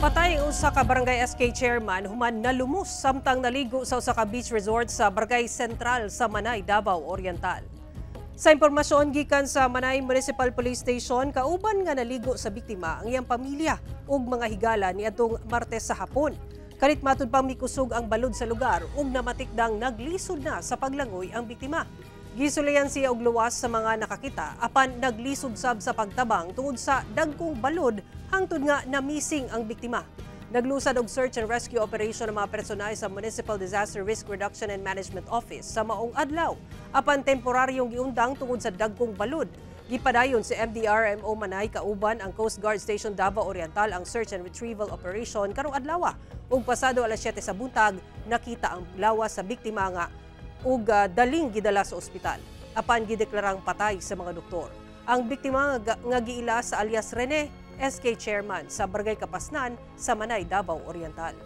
Patay ang usa ka barangay SK chairman human nalumos samtang naligo sa usa ka beach resort sa Barangay Central sa Manay, Davao Oriental. Sa impormasyon gikan sa Manay Municipal Police Station, kauban nga naligo sa biktima ang iyang pamilya ug mga higala niadtong Martes sa hapon. Kalit matud pang mikusog ang balod sa lugar ug namatikdang naglisod na sa paglangoy ang biktima. Gisulayan siya og luwas sa mga nakakita apan naglisod sab sa pagtabang tungod sa dagkong balod hangtod nga namising ang biktima. Naglusad og search and rescue operation ang mga personal sa Municipal Disaster Risk Reduction and Management Office sa maong adlaw apan temporaryong giundang tungod sa dagkong balod. Gipadayon si MDRMO Manay kauban ang Coast Guard Station Davao Oriental ang search and retrieval operation karong adlaw. Ug pasado alas 7 sa buntag, nakita ang lawas sa biktima nga ug daling gidala sa ospital. Apan gideklarang patay sa mga doktor. Ang biktima nga giila sa alias Rene, SK chairman sa Barangay Kapasnan sa Manay, Davao Oriental.